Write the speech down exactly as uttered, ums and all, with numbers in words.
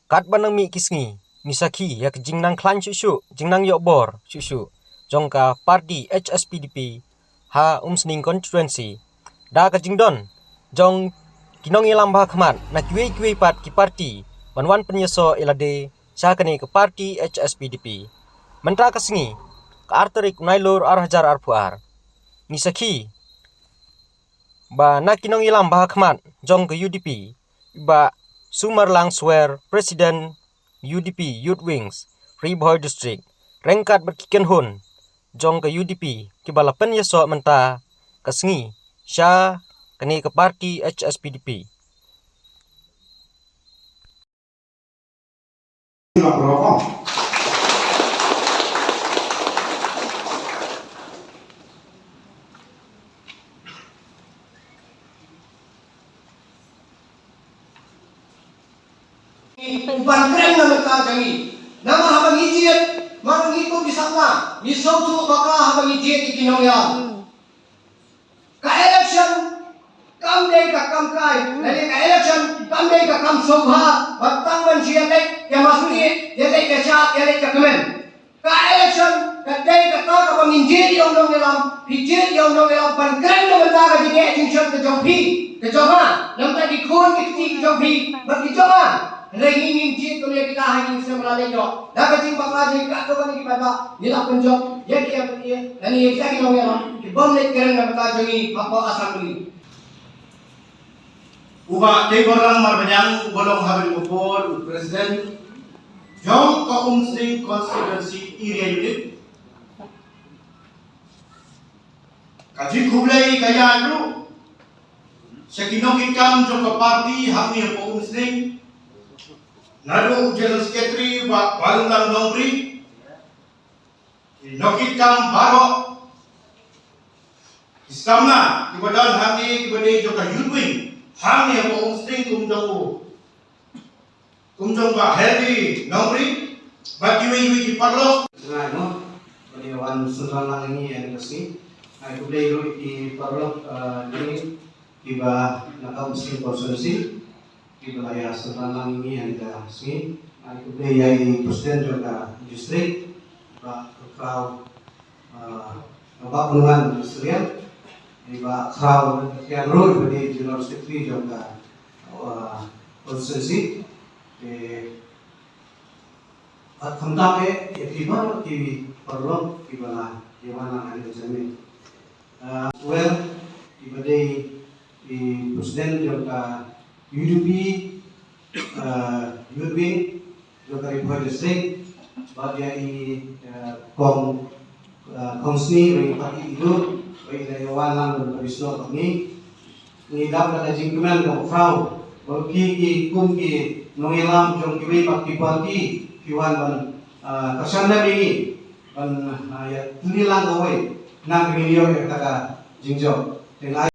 Katba nang mih ki sngi, ngi sakhi ïa ka jingnang khlaiñ shuh shuh, jingnang ïoh bor shuh shuh jong ka party H S P D P ha Umsning constituency. Da ka jingdon jong ki nongïalam ba ha khmat na kiwei kiwei pat ki party ban wan pynïasoh ïa lade sha kane ka party H S P D P. Mynta ka sngi, ka ar tarik u Nailur ar hajar arphew ar, ngi sakhi ba na ki nongïalam ba ha khmat jong ka U D P, i Bah Sumarlang Swer, President U D P Youth Wings, Ri Bhoi District, ryngkat bad ki kynhun jong ka U D P kiba la pynïasoh mynta ka sngi sha kane ka party H S P D P. Ban kren na mynta jong ngi. Namar haba ngi jied, mar ngi kum ki samla, ngi sngewthuh bakla haba ngi jied ïa ki nongïalam. Ka election kam dei ka kam kai, lane ka election kam dei ka kam sngewbha, ba tang ban shu ïaleit ïa masi, ïaleit ïa shad, ïaleit ïa kmen. Ka election ka dei kata kaba ngin jied ïa u nongïalam, phi jied ïa u nongïalam ban kren na bynta ka jingeh jingshon ka jong phi, ka jong nga, na bynta ki khun ki kti ki jong phi bad ki jong nga. Hynrei ngi ngim jied kumne kita ha ngi sngewbha leit noh. Da ka jingbakla jong ngi katto katne ki paidbah ngi la pynjop ïa ki M L A lane ïa kita ki nongïalam ki bym leit kren na bynta jong ngi hapoh Assembly. U Bah Teiborlang Marbaniang uba long ha kane ka por u President jong ka Umsning Constituency Area Unit. Ka jingkhublei ka ïaid ruh sha ki nongkitkam jong ka party hangne hapoh Umsning, naduh u General Secretary Bah Balumlang Nongri, ki nongkitkam baroh, ki samla kiba don hangne kiba dei jong ka Youth Wing hangne hapoh Umsning kum jong u, kum jong Bah Henry Nongri bad kiwei kiwei ki paralok. Jngai mo, ba dei wan synran lang ïa ngi ha kane ka sngi. Ai khublei ruh ïa ki paralok, eh, jong ngi kiba na ka Umsning constituency kiba la ïa synran lang ïa ngi ha kane ka sngi. Ai khublei ïa i President jong ka district, Bah Khraw, ah, Bah Pynwan Syiemlieh, i Bah Khraw Kiang ruh iba dei General Secretary jong ka, ah, constituency. Te bad khamtam eh ïa phi baroh ki paralok kiba la ïa wan lang ha kane ka jingmih. Ah, Swer iba dei i President jong ka U D P, ah, Youth Wing jong ka Ri Bhoi District, bad ïa i, ah, Kong, ah, Kong Sni, ba i party i dur, ba i la ïa wan lang ban pynïasoh bad ngi. Ngi dap da ka jingkmen kaba khraw ba phi ki kum ki nongïalam jong kiwei pat ki party phi wan ban, ah, kyrshan lem ïa ngi ban, ah, ïa tylli lang kawei, nang ba ngin ïoh ïa kata ka jingjop. Te nga